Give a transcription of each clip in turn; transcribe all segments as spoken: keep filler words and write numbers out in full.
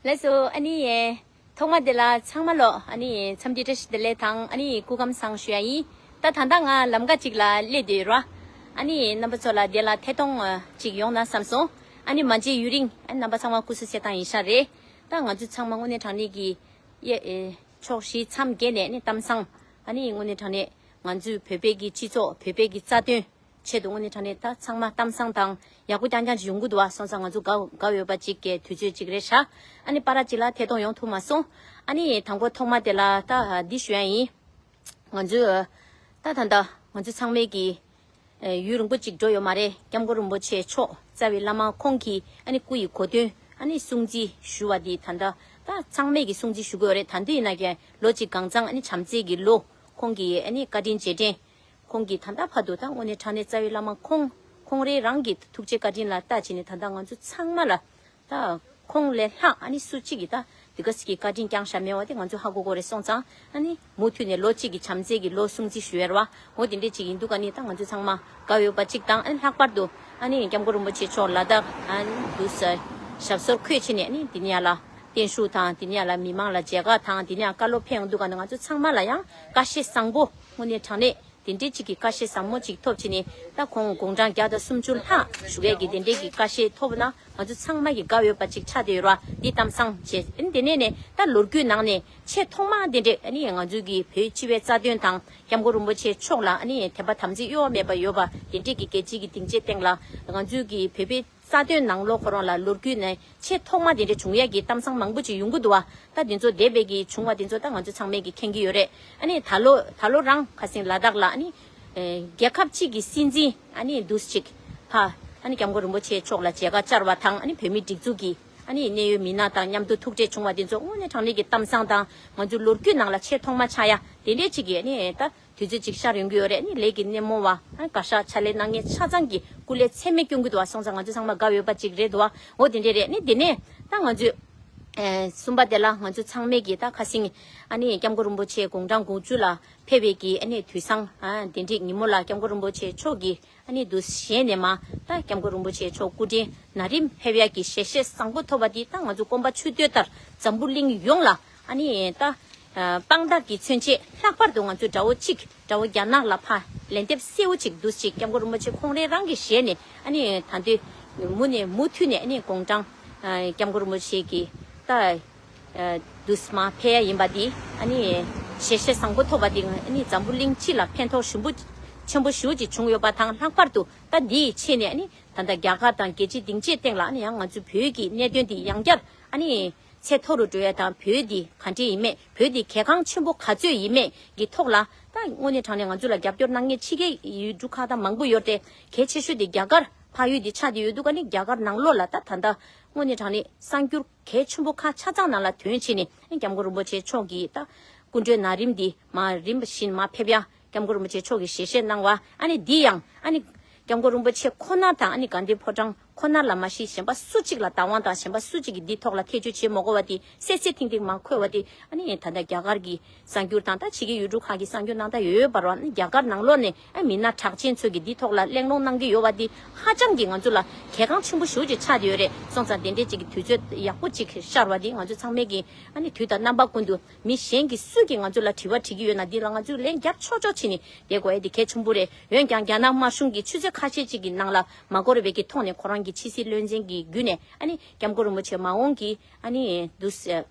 ལགས་སོ། ཨ་ནི་ཐོག་མ་དེ་ལ་ཚང་མ་ལོ་ཨ་ནི་འཚམས་འདྲི་བཀྲ་ཤིས་བདེ་ལེགས་དང་ཨ་ནི་སྐུ་ཁམས་བཟང་ཞུ་ཡ་ཡིན། ད་ད་ལྟ་ང་ལམ་ཁ་ཅིག་ལ་སླེབས་བསྡད་ཡོད་ར། ཨ་ནི་རྣམ་པ་ཚོ་ལ་དེ་ལ་ཐད་གཏོང་ཅིག་ཡོང་ན་བསམ་སོང་། ཨ་ནི་མ་མཇལ་ཡུན་རིང་ཨ་ནི་རྣམ་པ་ཚང་མ་སྐུ་གཟུགས་གསལ་ཐང་ཡིན་ཤག་རེད། ད་ང་ཚོ་ཚང་མ་དངོས་གནས་དྲང་གནས་ཀྱི་ཡེ་ཨེ་ཕྱོགས་བཞི་མཚམས་བརྒྱད་ནས་ཨ་ནི་གཏམ་བཟང་ཨ་ནི་དངོས་གནས་དྲང་གནས་ང་ཚོའི་བོད་པའི་གི་སྤྱི་ཚོགས་བོད་པའི་གི་རྩ་དོན་ཆེད་དུ་དངོས་གནས་དྲང་གནས་ད་ཚང་མ་གཏམ་བཟང་དང་ཡག་པོ་རྐྱང་རྐྱང་ཅིག་ཡོང་གི་འདུག་བ། སོང་ཙང་ང་ཚོ་དགའ་དགའ་ཡོད་པ་ཅིག་གི་དུས་ཚོད་ཅིག་རེད་ཤག་ཨ་ནི་པ་ར་ཅིག་ལ་ཐད་གཏོང་ཡོང་ཐུབ་མ་སོང་། ཨ་ནི་དང་པོ་ཐོག་མ་དེ་ལ་ད་འདི་ཞུ་ཡ་ཡིན། ང་ཚོས་ད་ད་ལྟ་ང་ཚོ་ཚང་མས་ཀྱི་ཡུན་རིང་པོ་ཅིག་འགྲོ་ཡོད་མ་རེད། སྐྱབས་མགོན་རིན་པོ་ཆེ་མཆོག་རྩ་བའི་བླ་མ་ཁོང་གི་ཨ་ནི་སྐུ་ཡི་གོ་སྟོན་ཨ་ནི་སྲུང་བརྩི་ཞུ་བ་འདི་ད་ལྟ་ད་ཚང་མས་ཀྱི་སྲུང་བརྩི་ཞུ་དགོས་རེད། ད་འདི་ཡིན་ན་ཀྱང་ལོ་གཅིག་གང་ཚང་ཨ་ནི་བྱམས་བརྩེ་གི་ལོ། ཁོང་གི་ཨ་ནི་བཀའ་དྲིན་རྗེས་དྲན། ཁོང་གིས་ད་ལྟ་བར་དུ་ད་དངོས་གནས་དྲང་གནས་རྩ་བའི་བླ་མ་ཁོང་ཁོང་རེ་རང་གི་ཐུགས་རྗེ་བཀའ་དྲིན་ལ་ལྟ་བྱས་ནས་ད་ལྟ་ང་ཚོ་ཚང་མ་ལ་ད་ཁོང་ལས་ལྷག་ཨ་ནི་སུ་གཅིག་གིས་ད་འདི་ག་ཟིག་གི་བཀའ་དྲིན་བསྐྱངས་བཞག་མེད་པ་དེ་ང་ཚོ་ཧ་གོ་གོ་རེད། སོང་ཙང་ཨ་ནི་མུ་མཐུད་ནས་ལོ་གཅིག་གི་བྱམས་བརྩེ་གི་ལོ་སྲུང་བརྩི་ཞུ་ཡ་རེད་བ། འོ་དེ་འདྲས་ཅིག་ཡིན་འདུག་ག་ནི་ད་ང་ཚོ་ཚང་མ་དགའ་འོས་པ་གཅིག་དང་ཨ་ནི་ལྷག་པར་དུ་ཨ་ནི་སྐྱབས་མགོན་རིན་པོ་ཆེ་མཆོག་ལ་དྭགས་ཨ་ནི་དུ་ས་ཞབས་སོར་འཁོད་བྱས་ནས་ཨ་ནི་འདི་ནས་ཡར་ལ་བརྟན་བཞུགས་དང་འདི་ནས་ཡར་ལ་མི་མང་ལ་མཇལ་ཁ་དང་འདི་ནས་ཡར་བཀའ་སློབ་ཕེབས་ཡོང་འདུག་ག་ནི་ང་ཚོ་ཚང་མ་ལ་ཡང་བཀའ་བཤད་བཟང་པོ་དངོས་གནས་དྲང་གནས་དེ་འདྲའི་ཅིག་གི་བཀའ་བཤད་ཟབ་མོ་ཅིག་ཐོབ་ཕྱིན་ནས་ད་ཁོང་དགུང་གྲངས་བརྒྱ་དང་སུམ་ཅུ་ལྷག་བཞུགས་ཡས་ཀྱི་དེ་འདྲའི་གི་བཀའ་བཤད་ཐོབ་ན་ང་ཚོ་ཚང་མ་གི་དགའ་འོས་པ་ཅིག་ཆགས་བསྡད་ཡོད་ར། འདི་གཏམ་བཟང་བྱས། ཨ་ནི་དེ་ནས་ནས་ད་ལོ་རྒྱུས་ནང་ནས་ཆེས་ཐོག་མ་དེ་འདྲས་ཨ་ནི་ང་ཚོའི་གི་བོད་སྤྱི་པའི་རྩ་དོན་དང་སྐྱབས་མགོན་རིན་པོ་ཆེ་མཆོག་ལ་ཨ་ནི་དད་པ་དམ་ཚིག་གཡོ་བ་མེད་པ་ཡོད་པ་དེ་འདྲས་ཀྱི་རྒྱལ་སྤྱི་གི་སྡིངས་ཆའི་སྟེང་ལ་ང་ཚོའི་གི་བོད་པའི་རྩ་དོན་ནང་ལོགས་ཁོ་རང་ལ་ལོ་རྒྱུས་ནས་ཆེས་ཐོག་མ་དེ་འདྲ་བྱུང་ཡས་ཀྱི་གཏམ་བཟང་མང་པོ་ཅིག་ཡོང་གི་འདུག་བ། ད་དེ་ཚོ་འདས་པའི་གི་བྱུང་བ་དེ་ཚོ་ད་ང་ཚོ་ཚང་མས་ཀྱི་མཁྱེན་གྱི་ཡོད་རེད། ཨ་ནི་ད་ལོ་ད་ལོ་རང་ཁ་སང་ལ་དྭགས་ལ་ཨ་ནི་ཨེ་རྒྱལ་ཁབ་གཅིག་གི་སྲིད་འཛིན་ཨ་ནི་འདུག་ཅིག་ཕ་ཨ་ནི་སྐྱབས་མགོན་རིན་པོ་ཆེ་མཆོག་ལ་མཇལ་ཁ་བཅར་བ་དང་ཨ་ནི་བོད་མིའི་སྒྲིག་འཛུགས་ཀྱི་ཨ་ནི་གནད་ཡོད་མི་སྣ་དང་མཉམ་དུ་ཐུག་འཕྲད་བྱུང་བ་དེ་ཚོ་དངོས་གནས་དྲང་གནས་ཀྱི་གཏམ་བཟང་དང་ང་ཚོའི་ལོ་རྒྱུས་ནང་ལ་ཆེས་ཐོག་མ་ཆགས་ཡ་དེ་འདྲས་ཅིག་གི་ཨ་ནི་ད། དུས་ཚོད་ཅིག་ཤར་ཡོང་གི་ཡོད་རེད། ནི་ལས་ཀྱི་སྣེ་མོ་བ་ཨ་ནི་བཀའ་ཤག་ཕྱག་ལས་གནང་མཁན་ཆ་ཚང་གི་སྐུ་ལས་ཚད་མེད་སྐྱོན་གྱི་འདུག་བ། སོང་ཙང་ང་ཚོ་ཚང་མ་དགའ་འོས་པ་ཅིག་རེད་འདུག་བ། འོ་དེ་འདྲས་རེད། ནི་དེ་ནས་ད་ང་ཚོས་ཨེ་གསུམ་པ་དེ་ལ་ང་ཚོ་ཚང་མས་ཀྱི་ད་ཁ་སང་ཨ་ནི་སྐྱབས་མགོན་རིན་པོ་ཆེ་དགུང་གྲངས་དགུ་བཅུ་ལ་ཕེབས་པའི་གི་ཨ་ནི་དུས་བཟང་ཨ་དེ་འདྲས་ཉིན་མོ་ལ་སྐྱབས་མགོན་རིན་པོ་ཆེ་མཆོག་གི་ཨ་ནི་འདུ་ཞལ་ནས་མ་ད་སྐྱབས་མགོན་རིན་པོ་ཆེ་མཆོག་སྐུ་ཕྲེང་ན་རིམ་ཕེབས་ཡག་གི་ཞལ་བཞེས་བཟང་པོ་ཐོབ་པ་འདི་ད་ང་ཚོ་སྐོམ་པ་ཆུ་འདོད་ལྟར་འཛམ་བུ་གླིང་ཡོངས་ལ་ཨ་ནི་ད་དཔང་རྟགས་ཀྱི་མཚོན་བྱེད། ལྷག་པར་དུ་ང་ཚོ་དགྲ་བོ་གཅིག་དགྲ་བོ་རྒྱ་ནག་ལ་ཕ་ལན་འདེབས་གསལ་བོ་གཅིག་འདུག་ཅིག་སྐྱབས་མགོན་རིན་པོ་ཆེ་ཁོང་རང་རང་གི་ཞལ་ནས་ཨ་ནི་ད་འདོད་མུ་ནས་མུ་མཐུད་ནས་ཨ་ནི་དགུང་གྲངས་སྐྱབས་མགོན་རིན་པོ་ཆེ་གི་ད་འདུས་མ་ཕེབས་ཡ་ཡིན་པ་འདི་ཨ་ནི་ཞལ་བཞེས་བཟང་པོ་ཐོབ་པ་འདི་ཨ་ནི་འཛམ་བུ་གླིང་སྤྱི་ལ་ཕན་ཐོགས་ཞུམ་པོ་ཆེན་པོ་ཞེ་པོ་ཅིག་བྱུང་ཡོད་པ་དང་། ལྷག་པར་དུ་ད་འདི་ཡི་ཆེད་ནས་ཨ་ནི་ད་ལྟ་རྒྱ་གར་དང་རྒྱལ་སྤྱིའི་སྡིངས་ཆའི་སྟེང་ལ་ཨ་ནི་ཡང་ང་ཚོའི་བོད་ཀྱི་གནད་དོན་འདི་ཡང་བསྐྱར་ཨ་ནི་ཚད་མཐོ་རུ་འགྲོ་ཡ་དང་། བོད་འདི་ག་འདྲས་ཡིན་མེད། བོད་འདི་གལ་འགངས་ཆེན་པོ་ག་ཚོད་ཡིན་མེད་ཀྱི་ཐོག་ལ་ད་དངོས་གནས་དྲང་གནས་ང་ཚོ་ལ་རྒྱབ་སྐྱོར་གནང་མཁན་ཕྱི་རྒྱལ་ཡུལ་གྲུ་ཁག་དང་མང་པོ་ཡོད་རེད་དེ། གལ་ཆེ་ཤོས་དེ་རྒྱ་གར་ཕ་ཡུལ་འདི་ཆགས་བསྡད་ཡོད་འདུག་ག་ནི་རྒྱ་གར་ནང་ལོགས་ལ་ད་ད་ལྟ་དངོས་གནས་དྲང་གནས་གསར་འགྱུར་གལ་ཆེན་པོ་ཁག་ཆ་ཚང་ནང་ལ་ཐོན་བྱས་ནས་ཨ་ནི་སྐྱབས་མགོན་རིན་པོ་ཆེ་མཆོག་གིས་ད་སྐུ་མགྲོན་ན་རིམ་འདི་མ་རིམ་བཞིན་མ་ཕེབས་ཡ། སྐྱབས་མགོན་རིན་པོ་ཆེ་མཆོག་གིས་ཞལ་བཞེས་གནང་བ། ཨ་ནི་འདི་ཡང་ཨ་ནི་སྐྱབས་མགོན་རིན་པོ་ཆེ་ཁོ་ན་དང་ཨ་ནི་དགའ་ལྡན་ཕོ་བྲང་ཁོ་ན་ལ་མ་གཞི་གཞན་པ་སུ་གཅིག་ལ་བདག་དབང་དང་གཞན་པ་སུ་གཅིག་གིས་འདི་ཐོག་ལ་ཐེ་བྱུས་བྱེད་མ་དགོས་པ་དེ་གསལ་གསལ་ཐིང་ཐིང་མ་འཁོད་པ་དེ་ཨ་ནི་ད་ལྟ་རྒྱ་གར་གྱི་གསར་འགྱུར་དང་ད་ཕྱི་རྒྱལ་ཡུལ་གྲུ་ཁག་གི་གསར་འགྱུར་ནང་ད་ཡོད་ཡོད་པ་རེད་བ། ཨ་ནི་རྒྱ་གར་ནང་ལོགས་ནས་ཨ་མི་སྣ་གྲགས་ཅན་ཚོ་གིས་འདི་ཐོག་ལ་གླེང་སློང་གནང་གི་ཡོད་པ་དེ་ཧ་ཅང་གི་ང་ཚོ་ལ་གལ་འགངས་ཆེན་པོ་ཞེ་པོ་ཅིག་ཆགས་བསྡད་ཡོད་རེད། སོང་ཙང་དེ་འདྲའི་ཅིག་གི་དུས་ཚོད་ཡག་པོ་ཅིག་ཤར་བ་དེ་ང་ཚོ་ཚང་མས་ཀྱི་ཨ་ནི་དུས་དང་རྣམ་པ་ཀུན་ཏུ་མི་གཞན་གྱིས་སུ་གིས་ང་ཚོ་ལ་དྲི་བ་དྲི་གི་ཡོད་ན་འདི་ལ་ང་ཚོས་ལན་རྒྱབ་ཆོག་ཆོག་བྱས་ནས་བསྡད་དགོས་ཡ་དེ་གལ་ཆེན་པོ་རེད། འོན་ཀྱང་རྒྱ་ནག་དམར་གཞུང་གིས་ཆུ་ཚོད་ཁ་ཤས་ཅིག་གི་ནང་ལ་མ་གོ་རེ་བའི་གི་ཐོག་ནས་ཁོ་རང་གི་ཕྱི་སྲིད་བློན་ཆེན་གྱི་བརྒྱུད་ནས་ཨ་ནི་སྐྱབས་མགོན་རིན་པོ་ཆེ་མ་འོངས་ཀྱི་ཨ་ནི་འདུག་སེ་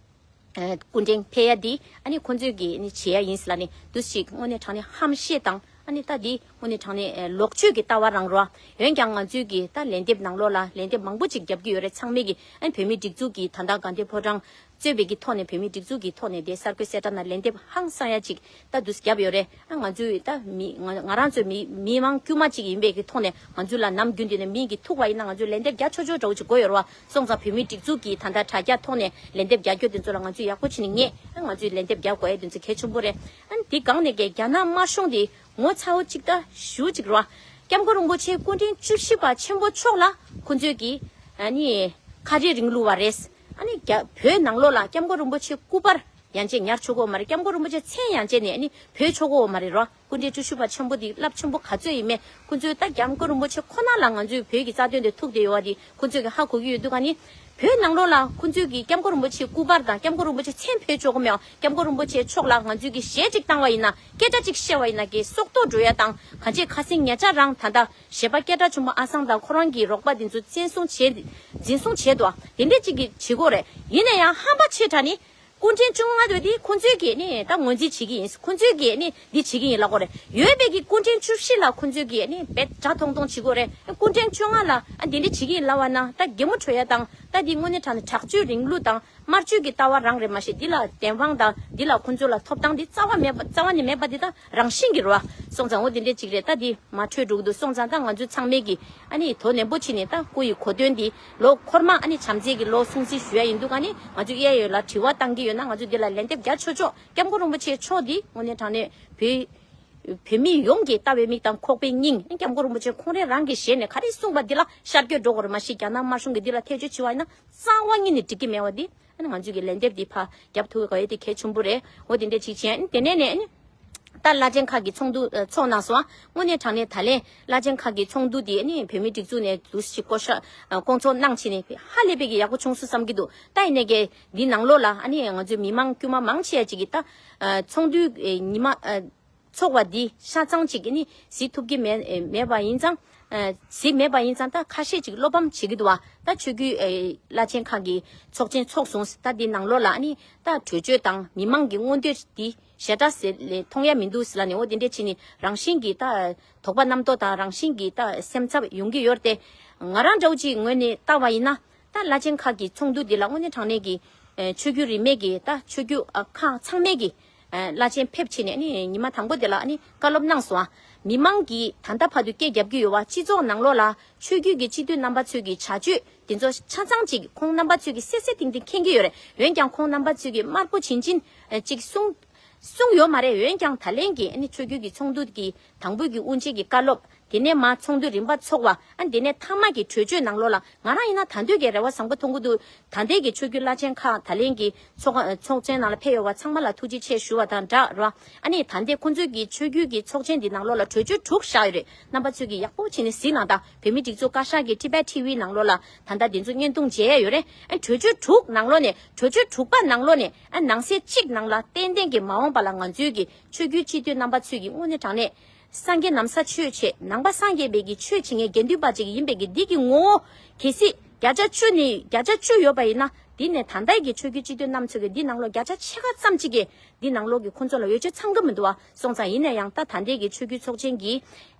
སྐུ་ཕྲེང་ཕེབས་ཡ་འདི་ཨ་ནི་ཁོང་ཚོས་ཀྱི་ཨ་ནི་བྱེད་ཡ་ཡིན་ཟེར་ལབ་ནས་འདུག་ཅིག་དངོས་གནས་དྲང་གནས་ཧམ་བཤད་དང་ཨ་ནི་ད་འདི་དངོས་གནས་དྲང་གནས་ལོག་སྤྱོད་ཀྱི་ལྟ་བ་རང་རོ། འོན་ཀྱང་ང་ཚོས་ཀྱི་ད་ལན་འདེབས་ནང་ལོགས་ལ་ལན་འདེབས་མང་པོ་ཅིག་རྒྱབ་ཀྱི་ཡོད་རེད། ཚང་མས་ཀྱི་ཨ་ནི་བོད་མིའི་སྒྲིག་འཛུགས་ཀྱི་ད་ལྟ་དགའ་ལྡན་ཕོ་བྲང་གཙོས་པའི་གི་ཐོག་ནས་བོད་མིའི་སྒྲིག་འཛུགས་ཀྱི་ཐོག་ནས་དེ་གསར་འགོད་གསལ་བསྒྲགས་ནང་ལན་འདེབས་ཧང་སང་ཡ་ཅིག་ད་འདུག་རྒྱབ་ཡོད་རེད། ཨ་ང་ཚོས་ད་མི་ང་ང་རང་ཚོའི་མི་མི་མང་དཀྱུས་མ་ཅིག་ཡིན་པའི་གི་ཐོག་ནས་ང་ཚོ་ལ་ནམ་རྒྱུན་དུ་ནས་མི་གི་ཐུག་པ་ཡིན་ན་ང་ཚོས་ལན་འདེབས་རྒྱག་ཆོག་ཆོག་འདྲ་བོ་ཅིག་དགོས་ཡོད་རེད་བ། སོང་ཙང་བོད་མིའི་སྒྲིག་འཛུགས་ཀྱི་ད་ལྟ་དྲ་རྒྱ་ཐོག་ནས་ལན་འདེབས་རྒྱག་རྒྱུ་དེ་ཚོ་ལ་ང་ཚོས་ཡག་པོ་བྱས་ནས་ངེས་ཨ་ང་ཚོས་ལན་འདེབས་རྒྱག་དགོས་ཡ་དེ་ཚོ་གལ་ཆེན་པོ་རེད། ཨ་འདི་སྒང་ནས་ཀྱི་རྒྱ་ནག་དམར་གཞུང་དེ་ངོ་ཚ་བོ་ཅིག་ད་ཞུ་ཅིག་རེད་བ། སྐྱབས་མགོན་རིན་པོ་ཆེ་སྐུ་ཕྲེང་བཅུ་བཞི་པ་ཆེན་པོ་མཆོག་ལ་ཁོ་ཚོས་ཀྱི་ཨ་ནི་ཁ་རས་རིང་ལུགས་པ་རེད། ཨ་ནི་རྒྱ་བོད་ནང་ལོགས་ལ་སྐྱབས་མགོན་རིན་པོ་ཆེ་སྐུ་པར་ ཡང་ཅིག་ཉར་ཆོག་གོ་མ་རེད། སྐྱབས་མགོན་རིན་པོ་ཆེ་མཚན་ཡང་ཅིག་ནས་ནི་བོད་ཆོག་གོ་མ་རེད་རོ། སྐུ་ཕྲེང་བཅུ་བཞི་པ་ཆེན་པོ་འདི་རླབས་ཆེན་པོ་ག་ཚོད་ཡིན་མེད་ཁོང་ཚོས་ད་སྐྱབས་མགོན་རིན་པོ་ཆེ་ཁོ་ན་ལ་ང་ཚོས་བོད་ཀྱི་རྩ་དོན་དེ་ཐུག་བསྡད་ཡོད་པ་འདི་ཁོང་ཚོས་ཀྱི་ཧ་གོ་གི་ཡོད་འདུག་ག་ནི། བོད་ནང་ལོགས་ལ་ཁོང་ཚོས་ཀྱི་སྐྱབས་མགོན་རིན་པོ་ཆེའི་སྐུ་པར་དང་སྐྱབས་མགོན་རིན་པོ་ཆེ་མཚན་བོད་ཆོག་གོ་མེད། སྐྱབས་མགོན་རིན་པོ་ཆེ་མཆོག་ལ་ང་ཚོས་ཀྱི་ཞལ་ཅིག་བཏང་བ་ཡིན་ན་སྐད་ཆ་ཅིག་བཤད་པ་ཡིན་ན་ཀྱི་སྲོག་ཐོག་འགྲོ་ཡ་དང་གང་ཅི་ཁ་སེང་ཉེ་ཆར་རང་ད་ལྟ་གཞས་པ་སྐད་གྲགས་ཆེན་པོ་ཨ་སང་དང་ཁོ་རང་གི་རོགས་པ་དེ་ཚོ་བཙན་བཟུང་བྱས་འཛིན་བཟུང་བྱས་འདུག་དེ་འདྲས་ཅིག་གི་བྱེད་སྒོ་རེད། ཡིན་ན་ཡང་ཧམ་པ་ཆེ་དྲགས་ནི། སྐུ་ཕྲེང་བཅོ་ལྔ་དེ་ཁོང་ཚོས་ཀྱིས་ནི་ད་ངོས་འཛིན་བྱེད་ཀྱི་ཡིན། ཁོང་ཚོས་ཀྱིས་ནི་འདི་བྱེད་ཀྱི་ཡིན་ལབ་དགོས་རེད། ཡོད་པའི་གི་སྐུ་ཕྲེང་བཅུ་བཞི་ལ་ཁོང་ཚོས་ཀྱིས་ནི་བེད་སྒྲ་ཐོང་ཐོང་བྱེད་དགོས་རེད། སྐུ་ཕྲེང་བཅོ་ལྔ་ལ་ཨ་འདི་འདྲ་བྱེད་ཀྱི་ཡིན་ལབ་པ་ན་ད་གད་མོ་བྲོ་ཡ་དང་ད་འདི་དངོས་གནས་དྲང་ནས་དྲག་སྤྱོད་རིང་ལུགས་དང་དམར་སྤྱོད་ཀྱི་ལྟ་བ་རང་རེད་མ་གཞི་འདི་ལ་བདེན་དཔང་དང་འདི་ལ་ཁོང་ཚོ་ལ་ཐོབ་ཐང་འདི་རྩ་བ་མེད་པ་རྩ་བ་ནས་མེད་པ་འདི་ད་རང་བཞིན་གྱི་རེད་བ། སོང་ཙང་འོ་འདི་འདྲ་ཅིག་རེད། ད་འདི་མ་འཕྲོད་འགྲོ་གི་འདུག་སོང་ཙང་ད་ང་ཚོ་ཚང་མས་ཀྱི་ཨ་ནི་དོ་ནན་པོ་བྱས་ནས་ད་སྐུ་ཡི་གོ་སྟོན་འདི་ལོ་འཁོར་མ་ཨ་ནི་བྱམས་བརྩེ་གི་ལོ་སྲུང་བརྩི་ཞུ་ཡ་ཡིན་འདུག་ཨ་ནི་ང་ཚོ་གཡས་གཡོན་ལ་དྲི་བ་བཏང་གི་ཡོད་ན་ང་ཚོ་འདི་ལ་ལན་འདེབས་རྒྱག་ཆོག་ཆོག་སྐྱབས་མགོན་རིན་པོ་ཆེ་མཆོག་འདི་དངོས་གནས་དྲང་གནས་བོད་བོད་མི་ཡོངས་ཀྱི་ལྟ་བའི་མིག་དང་ཁོག་པའི་སྙིང་། སྐྱབས་མགོན་རིན་པོ་ཆེ་ཁོང་རང་རང་གི་ཞལ་ནས་ག་རེ་གསུངས་པ་འདི་ལ་ཤར་བསྐྱོད་འགྲོ་དགོས་རེད་མ་གཞི་རྒྱ་ནག་དམར་གཞུང་གིས་འདི་ལ་ཐེ་བྱུས་བྱས་པ་ཡིན་ན་རྩ་བ་ཉིད་ནས་འགྲིག་གི་མེད་པ་འདི་ཨ་ནི་ང་ཚོས་ཀྱི་ལན་འདེབས་འདི་ཕར་རྒྱབ་ཐུབ་དགོས་ཡ་དེ་གལ་ཆེན་པོ་རེད། འོ་དེ་འདྲ་ཅིག་བྱས་ཨ་ནི་དེ་ནས་ནས་ཨ་ནི་ད་བླ་ཆེན་ཁག་གི་ཚོགས་འདུ་ཚོགས་གནང་སོང་ཨ། དངོས་གནས་དྲང་གནས་ད་ལན་བླ་ཆེན་ཁག་གི་ཚོགས་འདུ་དེ་ཨ་ནི་བོད་མིའི་སྒྲིག་འཛུགས་ནས་འདུ་ཞིག་བསྐོ་བཞག་བསྐོང་ཚོགས་གནང་བྱས་ནས་ཧ་ལས་པའི་གི་ཡག་པོ་བྱུང་སོང་བསམ་གྱི་འདུག་ད་ཡིན་ནའི་གི་འདི་ནང་ལོགས་ལ་ཨ་ནི་ང་ཚོའི་མི་མང་དཀྱུས་མ་མང་ཆེ་བ་ཅིག་གིས་ད་ཚོགས་འདུའི་ཉི་མ་ཚོགས་པ་འདི་ཆ་ཚང་ཅིག་གིས་ནི་གཟིགས་ཐུབ་ཀྱི་མེད་མེད་པ་ཡིན་ཙང་། གཟིགས་མེད་པ་ཡིན་ཙང་ད་ཁ་ཤས་ཅིག་བློ་ཕམ་བྱེད་ཀྱི་འདུག་བ། ད་ཆོས་བརྒྱུད་བླ་ཆེན་ཁག་གི་ཚོགས་ཆེན་ཚོགས་སོང་། ད་འདི་ནང་ལོགས་ལ་ནི་ད་གྲོས་ཆོད་དང་མི་མང་གི་མངོན་འདོད་འདི་ཞེ་དྲག་ཟེར་ལས་མཐོང་ཡ་མི་འདུག་ཟེར་ལ་ནི་འོ་དེ་འདྲས་བྱས་ནི་རང་བཞིན་གྱིས་ད་དོགས་པ་རྣམ་རྟོག་དང་རང་བཞིན་གྱིས་ད་སེམས་འཚབ་ཡོང་གི་ཡོད་རེད་དེ། ང་རང་འདྲ་བོ་ཅིག་ངོས་ནས་བལྟ་བ་ཡིན་ན། ད་བླ་ཆེན་ཁག་གི་ཚོགས་འདུ་འདི་ལ་དངོས་གནས་དྲང་གནས་ཀྱི་ཆོས་བརྒྱུད་རིས་མེད་ཀྱི་ད་ཆོས་བརྒྱུད་ཁག་ཚང་མས་ཀྱི་བླ་ཆེན་ཕེབས་བྱས་ནས་ནི་ཉི་མ་དང་པོ་དེ་ལ་ནི་བཀའ་སློབ་གནང་སོང་། མི་མང་གིས་ད་ལྟ་བར་དུ་སྐད་རྒྱབ་ཀྱི་ཡོད་པ་སྤྱི་ཚོགས་ནང་ལོགས་ལ་ཆོས་བརྒྱུད་ཀྱི་སྤྱི་འཐུས་རྣམ་པ་ཚོས་ཀྱི་བྱ་སྤྱོད་དེ་ཚོ་ཆ་ཚང་ཅིག་ཁོང་རྣམ་པ་ཚོས་ཀྱི་གསལ་གསལ་ཐིང་ཐིང་མཁྱེན་གྱི་ཡོད་རེད། འོན་ཀྱང་ཁོང་རྣམ་པ་ཚོས་ཀྱི་དམར་པོ་བྱིན་ཅིན་ཅིག་གསུང་གསུང་ཡོད་མ་རེད། འོན་ཀྱང་ད་ལན་གྱི་ནི་ཆོས་བརྒྱུད་ཀྱི་ཚོགས་འདུ་གི་དང་པོའི་གི་དབུ་འབྱེད་ཀྱི་བཀའ་སློབ། དེ་ནས་མར་ཚོགས་འདུ་རིམ་པ་ཚོགས་པ། ཨ་དེ་ནས་མཐའ་མ་གི་གྲོས་ཆོད་ནང་ལོགས་ལ་ང་རང་ཡིན་ན་ད་འདོད་ཀྱི་རེ་བ་བཟང་པོ་མཐོང་གི་འདུག་ད་ལྟའི་གི་ཆོས་བརྒྱུད་བླ་ཆེན་ཁག་ད་ལན་གྱི་ཚོགས་ཚོགས་ཆེན་ནང་ལ་ཕེབས་ཡོད་པ་ཚང་མ་ལ་ཐུགས་རྗེ་ཆེ་ཞུ་བ་དང་སྦྲགས་རོ། ཨ་ནི་ད་ལྟའི་ཁོང་ཚོའི་གི་ཆོས་བརྒྱུད་ཀྱི་ཚོགས་ཆེན་འདི་ནང་ལོགས་ལ་གྲོས་ཆོད་དྲུག་བཞག་ཡོད་རེད། རྣམ་པ་ཚོས་ཀྱི་ཡག་པོ་བྱས་ནས་གཟིགས་གནང་དང་། བོད་མིའི་སྒྲིག་འཛུགས་བཀའ་ཤག་གི་Tibet TV ནང་ལོགས་ལ་ད་ལྟ་དེ་ཚོ་བརྙན་ཐུང་མཇལ་ཡ་ཡོད་རེད། ཨ་གྲོས་ཆོད་དྲུག་ནང་ལོགས་ནས་གྲོས་ཆོད་དྲུག་པ་ནང་ལོགས་ནས་ཨ་ནང་གསེས་གཅིག་ནང་ལ་ཏན་ཏན་གྱི་མ་འོངས་པ་ལ་ང་ཚོའི་གི་ཆོས་བརྒྱུད་སྤྱི་འཐུས་རྣམ་པ་ཚོས་ཀྱི་དངོས་གནས་དྲང་གནས། སངས་རྒྱས་ནམ་མཁའ་ཆོས་བྱེད་ནང་པ་སངས་རྒྱས་པའི་གི་ཆོས་བྱེད་མཁན་དགེ་འདུན་པ་ཅིག་ཡིན་པའི་གི་འདི་གི་ངོ་བོ། གལ་སྲིད་བརྒྱ་ཆ་བཅུ་ནས་བརྒྱ་ཆ་བཅུ་ཡོད་པ་ཡིན་ན་འདི་ནས་ད་ལྟའི་གི་ཆོས་བརྒྱུད་སྤྱི་འཐུས་རྣམ་ཚོ་གི་འདི་ནང་ལོགས་བརྒྱ་ཆ་ཕྱེད་ཀ་ཙམ་ཅིག་གི་འདི་ནང་ལོགས་ཀྱི་ཁོང་ཚོ་ལ་འོས་ཆོས་ཚང་གི་མི་འདུག་བ། སོང་ཙང་ཡིན་ན་ཡང་ད་ད་ལྟའི་གི་ཆོས་བརྒྱུད་ཚོགས་ཆེན་གྱི་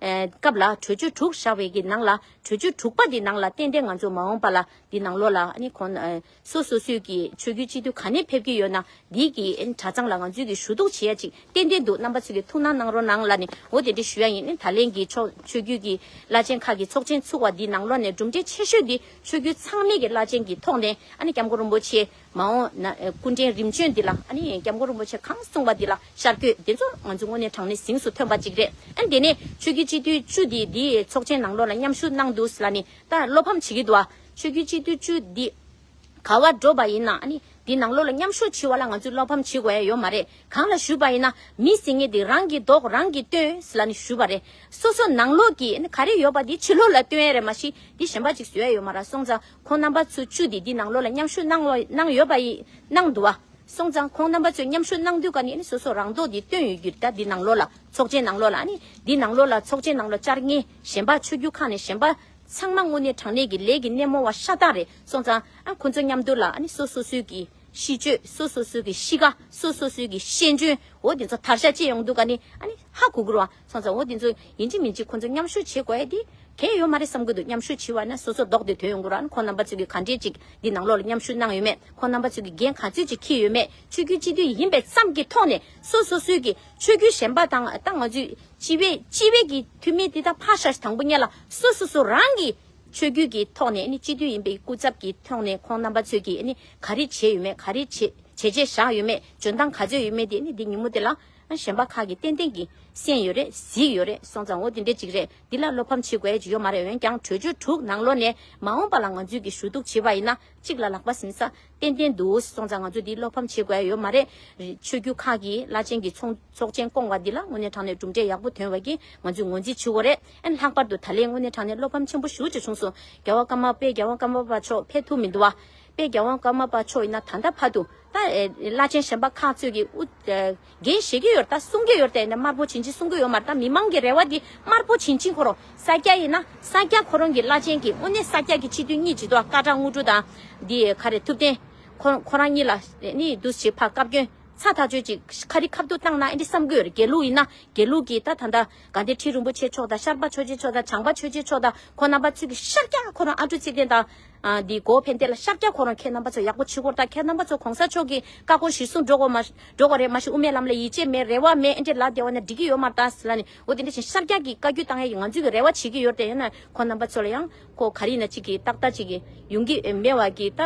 སྐབས་ལ་གྲོས་ཆོད་དྲུག་བཞག་པའི་གི་ནང་ལ་གྲོས་ཆོད་དྲུག་པ་འདི་ནང་ལ་ཏན་ཏན་ང་ཚོ་མ་འོངས་པ་ལ་འདི་ནང་ལོགས་ལ་ཨ་ནི་ཁོང་སོ་སོ་སོའི་གི་ཆོས་བརྒྱུད་སྤྱི་འཐུས་ག་ནས་ཕེབས་ཀྱི་ཡོད་ན། འདི་གི་ཨེ་གྲྭ་ཚང་ལ་ང་ཚོས་ཀྱི་ཞུ་གཏུག་བྱེད་ཡ་ཅིག་ཏན་ཏན་འདུག་རྣམ་པ་ཚོས་ཀྱི་ཐུགས་སྣང་གནང་རོགས་གནང་ལབ་ནས་འོ་དེ་འདྲ་ཞུ་ཡ་ཡིན། ཨེ་ད་ལན་གྱི་ཆོས་ཆོས་བརྒྱུད་ཀྱི་བླ་ཆེན་ཁག་གི་ཚོགས་ཆེན་ཚུགས་པ་འདི་ནང་ལོགས་ནས་གྲུབ་འབྲས་ཆེ་ཤོས་འདི་ཆོས་བརྒྱུད་ཚང་མའི་གི་བླ་ཆེན་གྱི་ཐོག་ནས་ཨ་ནི་སྐྱབས་མགོན་རིན་པོ་ཆེ་མ་འོངས་ན་ཨེ་སྐུ་ཕྲེང་རིམ་བྱོན་འདི་ལ་ཨ་ནི་སྐྱབས་མགོན་རིན་པོ་ཆེ་གང་གསུངས་པ་འདི་ལ་ཤར་བསྐྱོད་འདི་ཚོ་ང་ཚོ་དངོས་གནས་དྲང་གནས་གཟེངས་སུ་ཐོན་པ་ཅིག་རེད། ཨ་ནི་དེ་ནས་ཆོས་བརྒྱུད་སྤྱི་འཐུས་བཅུ་འདི་འདི་ཚོགས་ཆེན་ནང་ལོགས་ལ་མཉམ་ཞུགས་གནང་འདུག་ལབ་ནས་ད་བློ་ཕམ་བྱེད་ཀྱི་འདུག་ཨ། ཆོས་བརྒྱུད་སྤྱི་འཐུས་བཅུ་འདི། ག་བ་འགྲོ་བ་ཡིན་ན་ཨ་ནི་འདི་ནང་ལོགས་ལ་མཉམ་ཞུགས་བྱེད་པ་ལ་ང་ཚོས་བློ་ཕམ་བྱེད་དགོས་ཡ་ཡོད་མ་རེད། གང་ལ་ཞུས་པ་ཡིན་ན་མི་ཟེར་མཁན་འདི་རང་གི་མདོག་རང་གིས་སྟོན་ཟེར་ལབ་ནས་ཞུས་པ་རེད། སོ་སོ་ནང་ལོགས་ཀྱི་ཨ་ནི་ག་རེ་ཡོད་པ་འདི་ཕྱི་ལོགས་ལ་སྟོན་ཡ་རེད་མ་གཞི་འདི་གཞན་པ་ཅིག་བཟོ་ཡ་ཡོད་མ་རེད། སོང་ཙང་ཁོང་རྣམ་པ་ཚོ་བཅུ་འདི་འདི་ནང་ལོགས་ལ་མཉམ་ཞུགས་གནང་བ་གནང་ཡོད་པ་ཡིན་གནང་འདུག་བ། སོང་ཙང་ཁོང་རྣམ་པ་ཚོས་མཉམ་ཞུགས་གནང་དུས་ཀ་ནས་ཨ་ནི་སོ་སོ་རང་མདོག་འདི་སྟོན་ཡོད་རྒྱུ་རེད། ད་འདི་ནང་ལོགས་ལ་ཚོགས་ཆེན་ནང་ལོགས་ལ་ཨ་ནི་འདི་ནང་ལོགས་ལ་ཚོགས་ཆེན་ནང་ལ་བཅར་མཁན་གཞན་པ་ཆོས་བརྒྱུད་ཁག་ནས་གཞན་པ། ཚང་མ་དངོས་གནས་དྲང་གནས་ཀྱི་ལས་ཀྱི་སྣེ་མོ་བ་ཤ་སྟག་རེད། སོང་ཙང་ཨ་ཁོ་ཚོ་མཉམ་དུ་ལ་ཨ་ནི་སོ་སོ་སོའི་གི་གཤིས་སྤྱོད། སོ་སོ་སོའི་གི་གཤིས་ཀ། སོ་སོ་སོའི་གི་ཤེས་འཇོན། འོ་དེ་ཚོ་དར་ཤ་ཅིག་ཡོང་དུས་ཀ་ནི་ཨ་ནི་ཧ་གོ་གི་རེད་བ། སོང་ཙང་འོ་དེ་ཚོ་ཡིན་གཅིག་མིན་གཅིག་ཁོ་ཚོ་མཉམ་ཞུགས་བྱེད་དགོས་ཡ་དེ་གལ་ཡོད་མ་རེད་བསམ་གི་འདུག་མཉམ་ཞུགས་བྱེད་པ་ན་སོ་སོ་ལྡོག་སྟེ་ཐོན་ཡོང་གི་རེད། ཨ་ནི་ཁོང་རྣམ་པ་ཚོས་གི་ག་འདྲས་ཅིག་འདི་ནང་ལོགས་ལ་མཉམ་ཞུགས་གནང་ཡོད་མེད། ཁོང་རྣམ་པ་ཚོས་གི་འགན་ག་ཚོད་ཅིག་འཁྱེར་ཡོད་མེད། ཆོས་བརྒྱུད་སྤྱི་འཐུས་ཡིན་པའི་ཙམ་གྱི་ཐོག་ནས་སོ་སོ་སོའི་གི་ཆོས་བརྒྱུད་གཞན་པ་དང་ད་ང་ཚོས་སྤྱི་པའི་སྤྱི་པའི་གི་འཐུས་མི་དེ་དག་ཕར་བཞག་དང་པོ་ཉིད་ལ་སོ་སོ་སོ་རང་གི་ཆོས་བརྒྱུད་ཀྱི་ཐོག་ནས་ནི་སྤྱི་འཐུས་ཡིན་པའི་སྐུ་ཚབ་ཀྱི་ཐོག་ནས་ཁོང་རྣམ་པ་ཚོས་ཀྱིས་ནི་ག་རེ་བྱས་ཡོད་མེད། ག་རེ་བྱས་བྱས་རྗེས་བཞག་ཡོད་མེད། འཇོན་ཐང་ག་ཚོད་ཡོད་མེད་དེ་ནི་འདི་ཉིན་མོ་དེ་ལ་ ཨ་གཞན་པ་ཁག་གིས་ཏན་ཏན་གྱིས་གསན་ཡོད་རེད། གཟིགས་ཡོད་རེད། སོང་ཙང་འོ་དེ་འདྲས་ཅིག་རེད། འདི་ལ་བློ་ཕམ་བྱེད་དགོས་ཡ་ཅིག་ཡོད་མ་རེད། འོན་ཀྱང་གྲོས་ཆོད་དྲུག་ནང་ལོགས་ནས་མ་འོངས་པ་ལ་ང་ཚོས་ཀྱི་ཞུ་གཏུག་བྱེད་པ་ཡིན་ན། གཅིག་ལ་ལག་པ་ཟིན་ས་ཏན་ཏན་འདུག། སོང་ཙང་ང་ཚོ་འདི་བློ་ཕམ་བྱེད་དགོས་ཡ་ཡོད་མ་རེད། ཆོས་བརྒྱུད་ཁག་གི་བླ་ཆེན་གྱི་ཚོགས་ཚོགས་ཆེན་བསྐོང་བ་འདི་ལ་དངོས་གནས་དྲང་གནས་གྲུབ་འབྲས་ཡག་པོ་ཐོན་པ་གི་ང་ཚོས་ངོས་འཛིན་བྱེད་དགོས་རེད། ཨ་ནི་ལྷག་པར་དུ་ད་ལན་དངོས་གནས་དྲང་གནས་བློ་ཕམ་ཆེན་པོ་ཞེ་པོ་ཅིག་བྱུང་སོང་། རྒྱལ་བ་ཀརྨ་པའི་རྒྱལ་བ་ཀརྨ་པ་མཆོག་ཕེབས་ཐུབ་མི་འདུག་བ། དཔལ་རྒྱལ་དབང་ཀརྨ་པ་མཆོག་ཡིན་ན་ད་ལྟ་བར་དུ་ད་ཨེ་བླ་ཆེན་གཞན་པ་ཁག་ཚོས་ཀྱི་དབུ་ཨེ་འགན་བཞེས་ཀྱི་ཡོད་རེད། ད་གསུང་གི་ཡོད་རེད། དེ་ནས་དམར་པོ་བྱིན་ཅིག་གསུང་གི་ཡོད་མ་རེད། ད་མི་མང་གི་རེ་བ་འདི་དམར་པོ་བྱིན་ཅིག་ཁོ་རང་ས་སྐྱ་ཡིན་ན་ས་སྐྱ་ཁོ་རང་གི་བླ་ཆེན་གྱི་དངོས་གནས་ས་སྐྱ་གི་སྤྱི་འཐུས་གཉིས་བྱེད་དོ། སྐ་བྲག་དངོས་གྲུབ་དང་འདི་ག་རེ་ཐུབ་བསྟན་ཁོ་ཁོ་རང་གཉིས་ལ་ནི་འདུག་བྱེད་ཕ་བཀའ་བཀྱོན། ཚ་ཐག་ཆོད་ཅིག་ཁ་རི་ཁ་ཐུག་བཏང་ན་ཨེ་འདྲ་བསམ་གྱི་ཡོད་རེད། དགེ་ལུགས་ཡིན་ན་དགེ་ལུགས་ཀྱི་ད་ད་ལྟ་དགའ་ལྡན་ཁྲི་རིན་པོ་ཆེ་མཆོག་དང་ཤར་པ་ཆོས་རྗེ་མཆོག་དང་བྱམས་པ་ཆོས་རྗེ་མཆོག་དང་ཁོང་རྣམ་པ་ཚོས་ཀྱི་ཤར་རྒྱག་ཁོ་རང་ཨ་ཀྲུག་ཚེ་བརྟན་དང་ཨ་འདི་གོ་ཕན་བདེ་ལ་ཤར་རྒྱག་ཁོ་རང་ཁྱེད་རྣམ་པ་ཚོ་ཡག་པོ་བྱེད་དགོས། ད་ཁྱེད་རྣམ་པ་ཚོ་གོང་ས་མཆོག་གི་བཀའ་དགོངས་གཞིར་བཟུང་འགྲོ་དགོས་མ་འགྲོ་དགོས་རེད། མ་གཞི་དབུ་མའི་ལམ་ལ་ཡིད་ཆེས་མེད་རེ་བ་མེད་ཨེ་འདྲ་ལབ་བསྡད་པ་ན་འགྲིག་གི་ཡོད་མ་རེད་ད་ཟེར་ལབ་ནས། འོ་དེ་འདྲ་བཞིན་ཤར་རྒྱག་གི་བཀའ་བཀྱོན་བཏང་ཡ་ཡིན། ང་ཚོས་ཀྱི་རེ་བ་བྱེད་ཀྱི་ཡོད་རེད། ཡིན་ན་ཁོང་རྣམ་པ་ཚོ་ལ་ཡང་ཁོ་ག་རེ་ཡིན་ན་གཅིག་གི་ཏག་ཏག་ཅིག་གི་ཡོང་གི་མེད་པ་གི་ད་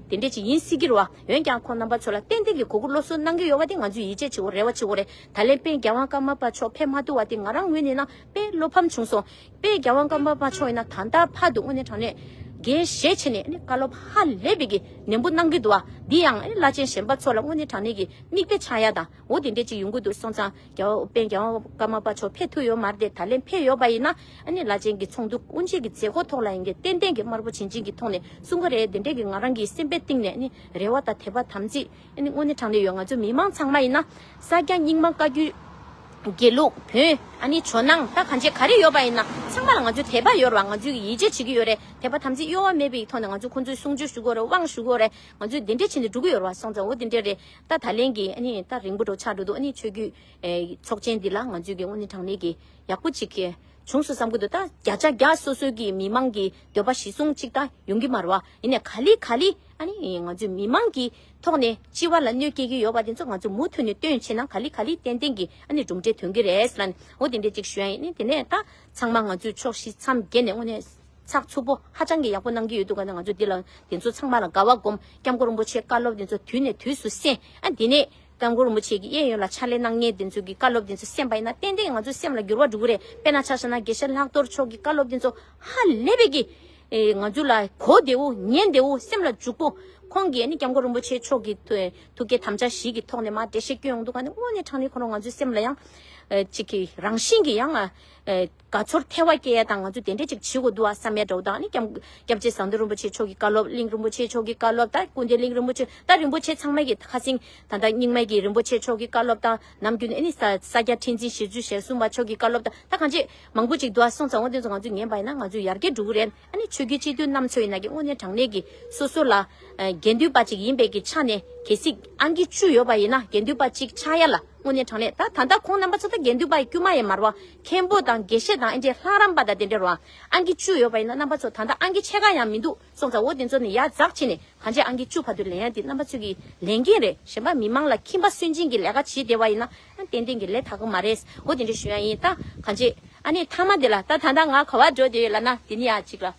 དེ་འདྲས་ཅིག་ཡིན་སྲིད་ཀྱི་རེད་བ། འོན་ཀྱང་ཁོང་རྣམ་པ་ཚོ་ལ་ཏན་ཏན་གྱི་གུས་བཀུར་བློ་གསོ་གནང་གི་ཡོད་པ་དེ་ང་ཚོས་ཡིད་ཆེས་བྱེད་དགོས་རེ་བ་བྱེད་དགོས་རེད། ད་ལན་དཔལ་རྒྱལ་དབང་ཀརྨ་པ་མཆོག་ཕེབས་མ་ཐུབ་པ་དེ་ང་རང་ངོས་ནས་ན་དཔེ་བློ་ཕམ་བྱུང་སོང་། དཔལ་རྒྱལ་དབང་ཀརྨ་པ་མཆོག་ཡིན་ན་ད་ལྟ་བར་དུ་དངོས་གནས་དྲང་གནས་འགན་བཞེས་བྱས་ནས་ནི་བཀའ་སློབ་ཧ་ལས་པའི་གི་ནན་པོ་གནང་གི་འདུག་བ། འདི་ཡང་ཨ་ནི་བླ་ཆེན་གཞན་པ་ཚོ་ལ་དངོས་གནས་དྲང་གནས་ཀྱི་མིག་དཔེ་ཆགས་ཡ་དང་འོ་དེ་འདྲས་ཅིག་ཡོང་གི་འདུག། སོང་ཙང་རྒྱལ་བ་དཔལ་རྒྱལ་དབང་ཀརྨ་པ་མཆོག་ཕེབས་ཐུབ་ཡོད་མ་རེད་དེ། ད་ལན་ཕེབས་ཡོད་པ་ཡིན་ན་ཨ་ནི་བླ་ཆེན་གྱི་ཚོགས་འདུ་དབུ་འབྱེད་ཀྱི་མཛད་སྒོ་ཐོག་ལ་ཡིན་གྱི་ཏན་ཏན་གྱི་དམར་པོ་བྱིན་ཅན་གྱི་ཐོག་ནས་གསུང་གི་རེད། དེ་འདྲས་ཀྱི་ང་རང་གི་སེམས་པའི་གཏིང་ནས་ཨ་ནི་རེ་བ་དང་དད་པ་དམ་ཚིག་ཨ་ནི་དངོས་གནས་དྲང་གནས་ཡོད། ང་ཚོ་མི་མང་ཚང་མ་ཡིན་ན་ས་སྐྱ་རྙིང་མ་བཀའ་བརྒྱུད། དགེ་ལུགས་བོན་ཨ་ནི་ཇོ་ནང་ད་གང་ཅི་ག་རེ་ཡོད་པ་ཡིན་ན་ཚང་མ་ལ་ང་ཚོས་དད་པ་ཡོད་རེད་བ། ང་ཚོས་ཡིད་ཆེས་བྱེད་ཀྱི་ཡོད་རེད། དད་པ་དམ་ཚིག་གཡོ་བ་མེད་པའི་ཐོག་ནས་ང་ཚོས་ཁོང་ཚོའི་གསུང་ཆོས་ཞུ་དགོས་རེད། དབང་ཞུ་དགོས་རེད། ང་ཚོས་འདི་འདྲས་བྱས་ནས་འགྲོ་གི་ཡོད་རེད་བ། སོང་ཙང་འོ་འདི་འདྲས་རེད། ད་ད་ལན་གྱི་ཨ་ནི་ད་རིང་པོ་འགྲོ་ཆགས་འགྲོ་འདུག། ཨ་ནི་ཆོས་བརྒྱུད་ཨེ་ཚོགས་ཆེན་འདི་ལ་ང་ཚོས་ཀྱི་དངོས་གནས་དྲང་གནས་ཀྱི་ཡག་པོ་ཅིག་གི་བྱུང་སོང་བསམ་གྱི་འདུག། ད་བརྒྱ་ཆ་བརྒྱ་སོ་སོའི་གི་མི་མང་གི་འདོད་པ་གཞི་བཟུང་ཅིག་ད་ཡོང་གི་མ་རེད་བ། ཡིན་ནའི་ག་ལེ་ག་ལེ་ཨ་ནི་ང་ཚོའི་མི་མང་གི་ཐོག་ནས་སྤྱི་བ་ལ་གནོད་སྐྱེལ་གྱི་ཡོད་པ་དེ་ཚོ་ང་ཚོ་མུ་མཐུད་ནས་སྟོན་བྱས་ན་ག་ལེ་ག་ལེ་ཏན་ཏན་གྱི་ཨ་ནི་གྲུབ་འབྲས་ཐོན་གྱི་རེད་ཟེར་ལབ་ནས་འོ་དེ་འདྲས་ཅིག་ཞུ་ཡ་ཡིན། ཨ་ནི་དེ་ནས་ད་ཚང་མ་ང་ཚོས་ཕྱོགས་བཞི་མཚམས་བརྒྱད་ནས་དངོས་གནས་ཚགས་ཚུད་པོ་ཧ་ཅང་གི་ཡག་པོ་གནང་གི་ཡོད་འདུག་ག་ནས་ང་ཚོ་འདི་ལ་དེ་ཚོ་ཚང་མ་ལ་དགའ་བ་སྒོམ། སྐྱབས་མགོན་རིན་པོ་ཆེའི་བཀའ་སློབ་དེ་ཚོ་དུས་ནས་དུས་སུ་གསན། ཨ་འདི་ནས་སྐྱབས་མགོན་རིན་པོ་ཆེ་གི་གཡས་གཡོན་ལ་ཕྱག་ལས་གནང་མཁན་དེ་ཚོ་གི་བཀའ་སློབ་དེ་ཚོ་གསན་པ་ཡིན་ན་ཏན་ཏན་ང་ཚོའི་སེམས་ལ་འགྱུར་བ་འགྲོ་གི་རེད། དཔེར་ན་ཆ་བཞག་ན་དགེ་བཤེས་ལྷག་རྡོར་མཆོག་གི་བཀའ་སློབ་དེ་ཚོ་ཧ་ལས་པའི་གི་ཨེ་ང་ཚོ་ལ་གོ་བདེ་བོ་ཉན་བདེ་བོ་སེམས་ལ་འཇུག་པོ། ཁོང་གིས་ཨ་ནི་སྐྱབས་མགོན་རིན་པོ་ཆེ་མཆོག་གི་ཐུ་ཐུགས་བསྐྱེད་དམ་བཅའ་བཞི་གི་ཐོག་ནས་མར་འགྲེལ་བཤད་སྐྱོན་ཡོང་འདུག་ག་ནི་དངོས་གནས་དྲང་གནས་ཁོ་རང་ང་ཚོའི་སེམས་ལ་ཡང་ཨེ་གཅིག་གི་རང་བཞིན་གྱི་ཡང་ཨེ་དགའ་ཚོར་ཐལ་བ་སྐྱེ་ཡ་དང་ང་ཚོས་དེ་འདྲས་ཅིག་བྱེད་དགོས་འདུག་ཨ་བསམ་ཡ་འདྲ་བོ་དང་ཨ་ནི་སྐྱབས་སྐྱབས་རྗེ་ཟམ་གདོང་རིན་པོ་ཆེ་མཆོག་གི་བཀའ་སློབ། གླིང་རིན་པོ་ཆེ་མཆོག་གི་བཀའ་སློབ་དང་ཀུན་ལྡན་གླིང་རིན་པོ་ཆེ་ད་རིན་པོ་ཆེ་ཚང་མ་གི་ཁ་སེང་ད་ལྟ་རྙིང་མ་གི་རིན་པོ་ཆེ་མཆོག་གི་བཀའ་སློབ་དང་ནམ་རྒྱུན་ཨ་ནི་ས་ས་སྐྱ་ཁྲི་འཛིན་ཞེ་བཅུ་ཞེ་གསུམ་པ་མཆོག་གི་བཀའ་སློབ་དང་ད་གང་ཅི་མང་པོ་ཅིག་འདུག་ཨ། སོང་ཙང་འོ་དེ་ཚོ་ང་ཚོས་ཉན་པ་ཡིན་ན་ང་ཚོས་ཡར་རྒྱས་འགྲོ་གི་རེད། ཨ་ནི་ཆོས་བརྒྱུད་སྤྱི་འཐུས་རྣམ་ཚོ་ཡིན་ན་གི་དངོས་གནས་དྲང་གནས་ཀྱི་སོ་སོ་ལ་ཨ་དགེ་འདུན་པ་ཅིག་ཡིན་པའི་གི་ཆ་ནས་གལ་སྲིད་ཨང་ཀི་བཅུ་ཡོད་པ་ཡིན་ན་དགེ་འདུན་པ་ཅིག་ཆགས་ཡ་ལ་དངོས་གནས་དྲང་གནས་ད་ད་ལྟ་ཁོང་རྣམ་པ་ཚོ་ད་དགེ་འདུན་པ་ཡི་དཀྱུས་མ་ཡང་མ་རེད་བ། མཁན་པོ་དང་དགེ་བཤེས་དང་ཨེ་འདྲའི་ལྷ་རམས་པ་དང་དེ་འདྲ་རེད་བ། ཨང་ཀི་བཅུ་ཡོད་པ་ཡིན་ན་རྣམ་པ་ཚོ་ད་ལྟ་ཨང་ཀི་ཕྱེད་ཀ་ཡང་མི་འདུག། སོང་ཙང་འོ་དེ་ཚོ་ནི་ཡར་འཛེགས་བྱས་ནས་གང་ཅི་ཨང་ཀི་བཅུ་བར་དུ་ལེན་ཡ་དེ་རྣམ་པ་ཚོ་གི་ལས་འགན་རེད། གཞན་པ་མི་མང་ལ་ཁྱིམ་པ་སུན་འབྱིན་གྱི་ལས་ཀ་བྱེད་བསྡད་པ་ཡིན་ན་ཏན་ཏན་གྱི་ལས་དག་གི་མ་རེད། འོ་དེ་འདྲ་ཞུ་ཡ་ཡིན། ད་གང་ཅི་ཨ་ནི་མཐའ་མ་དེ་ལ་ད་ད་ལྟ་ང་ག་བ་འགྲོ་བསྡད་ཡོད་ལབ་ན་དེ་ནི་ཡ་གཅིག་ལ།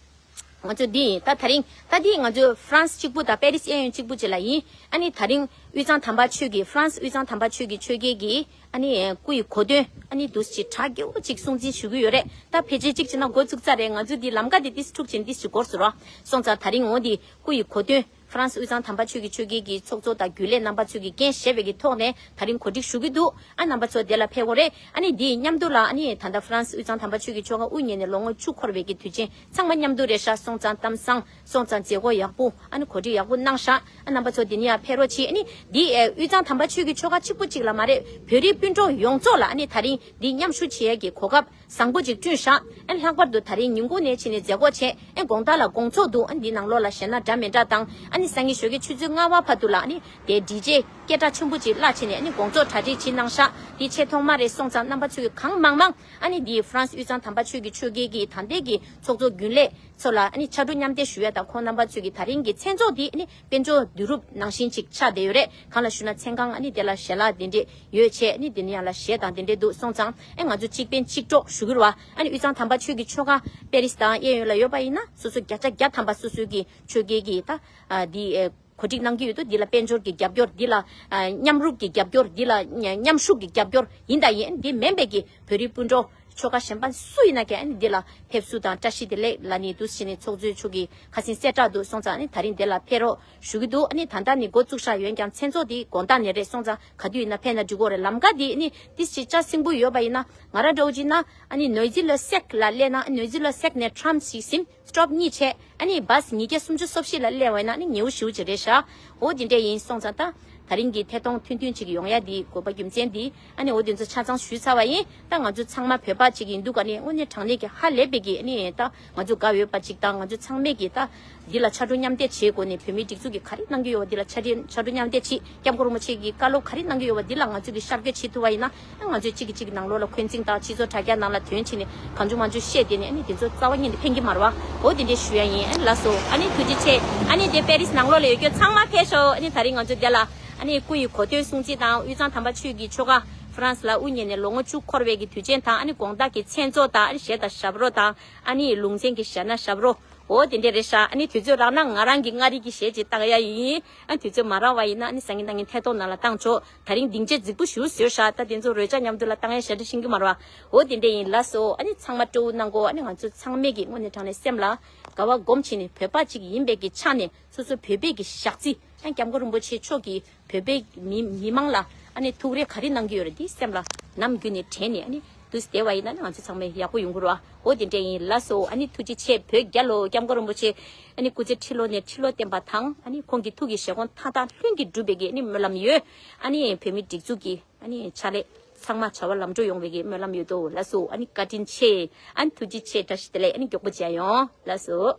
ང་ཚོ་འདི་ཡིན། ད་ད་རིང་ད་འདི་ང་ཚོ་ཧྥ་རན་སི་གཅིག་པུ་དང་པེ་རི་སི་གཡས་གཡོན་གཅིག་པུ་ཅིག་ལ་ཡིན། ཨ་ནི་ད་རིང་དབུས་གཙང་དམ་པ་ཆོས་ཀྱི་ཧྥ་རན་སི་དབུས་གཙང་དམ་པ་ཆོས་ཀྱི་ཆོས་རྒྱལ་གྱིས་ཨ་ནི་སྐུ་ཡི་གོ་སྟོན་ཨ་ནི་འདུག་སེ་གྲ་རྒྱས་པོ་ཅིག་སྲུང་བརྩི་ཞུ་གི་ཡོད་རེད། ད་ཕལ་ཆེར་གཅིག་བྱས་ན་འགོ་བཙུགས་ཚར་རེད། ང་ཚོ་འདི་ལམ་ཀ་འདི་ཏིས་འཁྲུག་ཆེན་ཏིས་ཅིག་འགོར་སོང་ར། སོང་ཙང་ད་རིང་འོ་འདི་སྐུ་ཡི་གོ་སྟོན་ཧྥ་རན་སི་དབུས་གཙང་དམ་པ་ཆོས་ཀྱི་ཆོས་རྒྱལ་གྱི་ཚོགས་གཙོ་དང་རྒྱུན་ལས་རྣམ་པ་ཚོས་ཀྱི་འགན་བཞེས་པའི་གི་ཐོག་ནས་ད་རིང་གོ་སྒྲིག་ཞུ་གི་འདུག། ཨ་རྣམ་པ་ཚོ་དེ་ལ་ཕེབས་དགོས་རེད། ཨ་ནི་འདི་མཉམ་དུ་ལ་ཨ་ནི་ད་ལྟ་ཧྥ་རན་སི་དབུས་གཙང་དམ་པ་ཆོས་ཀྱི་ཆོ་ག་དབུ་བརྙེས་ནས་ལོ་ངོ་བཅུ་འཁོར་བའི་གི་དུས་ཆེན་ཚང་མ་མཉམ་དུ་རེད་ཤག། སོང་ཙང་གཏམ་བཟང་སོང་ཙང་མཛད་སྒོ་ཡག་པོ་ཨ་ནི་གོ་སྒྲིག་ཡག་པོ་གནང་ཤག། ཨ་རྣམ་པ་ཚོ་འདི་ནས་ཡར་ཕེབས་རོགས་གྱིས། ཨ་ནི་འདི་ཨེ་དབུས་གཙང་དམ་པ་ཆོས་ཀྱི་ཆོ་ག་གཅིག་པུ་གཅིག་ལ་མ་རེད། བོད་རིགས་སྤུན་གྲོགས་ཡོངས་རྫོགས་ལ་ཨ་ནི་ད་རིང་འདི་མཉམ་ཞུགས་བྱེད་ཡས་ཀྱི་གོ་སྐབས་བཟང་པོ་ཅིག་བསྐྲུན་ཤག། ཨ་ནི་ལྷག་པར་དུ་ད་རིང་ཉིན་གུང་ནས་ཕྱིན་ནས་མཛད་སྒོ་བྱས། ཨ་ནི་དགོང་དག་ལ་དགོང་ཚོགས་འདུག། ཨ་ནི་འདི་ནང་ལོགས་ལ་བཤད་ན་འདྲ་མི་འདྲ་དང་། ཨ་ནི་སང་ཉིན་ཞོགས་ཀའི་ཆུ་ཚོད་ལྔ་པ་བར་དུ་ལ་ཨ་ནི་དེ་ཌི་ཇེ་སྐད་གྲགས་ཆེན་པོ་ཅིག་གླ་བྱས་ནས་ཨ་ནི་དགོང་ཚོགས་གྲ་སྒྲིག་བྱེད་གནང་ཤག། འདི་ཆེས་ཐོག་མ་རེད། སོང་ཙང་རྣམ་པ་ཚོས་གང་མང་མང་ཨ་ནི་འདི་ཧྥ་རན་སི་དབུས་གཙང་དམ་པ་ཆོས་ཀྱི་ཆོས་རྒྱལ་གྱི་ད་ལྟའི་གི་ཚོགས་གཙོ་རྒྱུན་ལས་ཚོ་ལ་ཨ་ནི་ཕྱག་དྲུག་མཉམ་འདེགས་ཞུ་ཡ་དང་། ཁོང་རྣམ་པ་ཚོས་ཀྱི་ད་རིང་གི་མཚན་ཚོགས་འདི་ཨ་ནི་དཔལ་འབྱོར་བསྡུ་རུབ་ནང་བཞིན་ཅིག་ཆགས་བསྡད་ཡོད་རེད། གང་ལ་ཞུ་ན་མཚན་གང་ཨ་ནི་དེ་ལ་ཞལ་ལག་དེ་འདྲས་ཡོད་བྱས་ཨ་ནི་དེ་ནི་ཡང་ལ་གཞས་དང་དེ་འདྲས་འདུག། སོང་ཙང་ཨ་ང་ཚོ་གཅིག་ཕན་གཅིག་གྲོགས་ཞུ་གི་རེད་བ། ཨ་ནི་དབུས་གཙང་དམ་པ་ཆོས་ཀྱི་ཆོ་ག་པེ་རི་སི་དང་གཡས་གཡོན་ལ་ཡོད་པ་ཡིན་ན་སོ་སོ་བརྒྱ་ཆ་བརྒྱ་ཐམ་པ་སོ་སོའི་གི་ཆོས་རྒྱལ་གྱི་ད་ཨ་འདི་ཨེ་ གོ་སྒྲིག་གནང་གི་ཡོད་དོ། འདི་ལ་དཔལ་འབྱོར་གྱི་རྒྱབ་སྐྱོར། འདི་ལ་ཨ་མཉམ་རུབ་ཀྱི་རྒྱབ་སྐྱོར། འདི་ལ་མཉམ་ཞུགས་ཀྱི་རྒྱབ་སྐྱོར་ཡིན་དང་ཡིན། འདི་མིན་པའི་གི་བོད་རིགས་སྤུན་གྲོགས་ཆོལ་ཁ་གཞན་པ་སུ་ཡིན་ན་ཀྱང་ཨ་ནི་འདི་ལ་ཕེབས་བསུ་དང་བཀྲ་ཤིས་བདེ་ལེགས་ལབ་ནི་འདུག་བྱས་ནས་ཚོགས་གཙོས་ཆུ་གི་ཁ་སེང་གསལ་བསྒྲགས་འདུག་སོང་ཙང་ཨ་ནི་ད་རིང་འདི་ལ་ཕེབས་རོགས་ཞུ་གི་འདུག་ཨ་ནི་ད་ལྟ་ནི་འགོ་བཙུགས་བཞག་ཡོད་ཀྱང་མཚན་ཚོགས་འདི་དགོང་དག་ནས་རེད། སོང་ཙང་ག་དུས་ཡིན་ན་ཕེབས་ན་འགྲིག་གོ་རེད། ལམ་ཁ་འདི་ཨ་ནི་ཏིས་ཅི་ལྕགས་སྲིན་པོ་ཡོད་པ་ཡིན་ན་ང་རང་འདྲ་བོ་ཅིག་ན་ཨ་ནི་ནོའི་ཛི་ལ་སེག་ལ་སླེབས་ན་ཨ་ནོའི་ཛི་ལ་སེག་ནས་ཊམ་ཞིག་ཟིན་སི་ཊོབ་གཉིས་བྱས། ཨ་ནི་བཱས་ཉིས་བརྒྱ་སུམ་ཅུ་སོ་བཞི་ལ་སླེབས་པ་ཡིན་ན་ཨ་ནི་ཉེ་བོ་ཞེ་པོ་ཅིག་རེད་ཤག་འོ་དེ་འདྲས་ཡིན་སོང་ཙང་ད་ད་རིང་གི་ཐད་གཏོང་ཐུང་ཐུང་ཅིག་ཡོང་ཡ་འདི་དགོས་པ་རྒྱུ་མཚན་འདི་ཨ་ནི་འོ་དེ་ཚོ་ཆ་ཚང་ཞུས་ཚར་བ་ཡིན། ད་ང་ཚོ་ཚང་མ་བོད་པ་ཅིག་ཡིན་དུས་ག་ནས་དངོས་གནས་དྲང་གནས་ཀྱི་ཧ་ལས་པའི་གི་ཨ་ནི་ད་ང་ཚོ་དགའ་འོས་པ་ཅིག་དང་ང་ཚོ་ཚང་མས་ཀྱི་ད་འདི་ལ་ཕྱར་གྲུ་མཉམ་འདེགས་བྱེད་དགོས་ནས་བོད་མིའི་སྒྲིག་འཛུགས་ཀྱི་ག་རེ་གནང་གི་ཡོད་པ་འདི་ལ་ཕྱར་གྲུ་ཕྱར་གྲུ་མཉམ་འདེགས་བྱེད། སྐྱབས་མགོན་རིན་པོ་ཆེ་གི་བཀའ་སློབ་ག་རེ་གནང་གི་ཡོད་པ་འདི་ལ་ང་ཚོས་ཀྱི་ཤར་བསྐྱོད་བྱེད་ཐུབ་པ་ཡིན་ན་ང་ཚོས་གཅིག་གིས་གཅིག་གི་ནང་ལོགས་ལ་འཁོན་འཛིང་དང་སྤྱི་ཚོགས་དྲ་རྒྱ་ནང་ལ་དོན་བྱས་ནས་གང་བྱུང་མང་བྱུང་བཤད་དེ་ནས་ཨ་ནི་དེ་ཚོ་རྩ་བ་ཉིད་ནས་ཕན་གྱི་མ་རེད་བ། འོ་དེ་འདྲས་ཞུ་ཡ་ཡིན། ཨ་ནི་ལགས་སོ། ཨ་ནི་ཐུགས་རྗེ་ཆེ། ཨ་ནི་དེ་པེ་རིས་ནང་ལོགས་ལ་ཡོད་རྒྱུ་ཚང་མ་ཕེབས་ཤོག་ཨ་ནི་ད་རིང་ང་ཚོ་འདི་ལ་ཨ་ནི་སྐུ་ཡི་གོ་སྟོན་སྲུང་བརྩི་དང་དབུས་གཙང་དམ་པ་ཆོས་ཀྱི་ཆོ་ག་ཧྥ་རན་སི་ལ་དབུ་བརྙེས་ནས་ལོ་ངོ་བཅུ་འཁོར་བའི་གི་དུས་ཆེན་དང་ཨ་ནི་དགོང་དག་གི་མཚན་ཚོགས་དང་ཨ་ནི་གཞས་དང་ཞབས་བྲོ་དང་ཨ་ནི་ལུང་ཚན་གྱི་གཞས་སྣ་ཞབས་བྲོ། འོ་དེ་འདྲས་རེད་ཤག་ཨ་ནི་དུས་ཚོད་རག་ན་ང་རང་གི་མངའ་རིས་ཀྱི་གཞས་ཅིག་བཏང་ཡ་ཡིན། ཨ་དུས་ཚོད་མ་རག་པ་ཡིན་ན་ཨ་ནི་སང་ཉིན་གནངས་ཉིན་ཐད་གཏོང་ནང་ལ་བཏང་ཆོག་ད་རིང་སྡིངས་ཆ་རྫིག་པོ་ཞིག་བཟོས་ཤག་ད་དེ་ཚོ་རོལ་ཆ་མཉམ་དུ་ལ་བཏང་ཡ་ཞེ་དྲག་ཤེས་ཀྱི་མ་རེད་བ། འོ་དེ་འདྲས་ཡིན། ལགས་སོ། ཨ་ནི་ཚང་མ་སྤྲོ་བོ་གནང་གོ་ཨ་ནི་ང་ཚོ་ཚང་མས་ཀྱི་དངོས་གནས་དྲང་གནས་སེམས་ལ་དགའ་བ་སྒོམ་བྱས་ནས་བོད་པ་ཅིག་ཡིན་པའི་གི་ཆ་ནས་སོ་སོ་བོད་པའི་གི་ཞག་རྩི་ཨ་སྐྱབས་མགོན་རིན་པོ་ཆེ་མཆོག་གིས་བོད་པའི་མི་མི་མང་ལ་ཨ་ནི་ཐུགས་རེ་ག་རེ་གནང་གི་ཡོད་རེད་འདི་སེམས་ལ་ནམ་རྒྱུན་ནས་དྲན་ནས་ཨ་ནི་དུས་བདེ་བ་ཡིན་ན་ནི་ང་ཚོ་ཚང་མས་ཡག་པོ་ཡོང་གི་རེད་བ། འོ་དེ་འདྲས་ཡིན། ལགས་སོ། ཨ་ནི་ཐུགས་རྗེ་ཆེ། བོད་རྒྱལ་ལོ། སྐྱབས་མགོན་རིན་པོ་ཆེ་ཨ་ནི་སྐུ་ཚེ་ཁྲི་ལོ་ནས་ཁྲི་ལོ་བརྟན་པ་དང་ཨ་ནི་ཁོང་གི་ཐུགས་ཀྱི་བཞེད་དགོངས་མཐའ་དག་ལྷུན་གྱིས་འགྲུབ་པའི་གི་ཨ་ནི་སྨོན་ལམ་ཡོད། ཨ་ནི་བོད་མི་སྒྲིག་འཛུགས་ཀྱི་ཨ་ནི་ཕྱག་ལས་ཚང་མ་བྱ་བ་ལམ་འགྲོ་ཡོང་བའི་གི་སྨོན་ལམ་ཡོད་དོ། ལགས་སོ། ཨ་ནི་བཀའ་དྲིན་ཆེ། ཨ་ནི་ཐུགས་རྗེ་ཆེ། བཀྲ་ཤིས་བདེ་ལེགས། ཨ་ནི་མགྱོགས་པོ་མཇལ་ཡོང་། ལགས་སོ།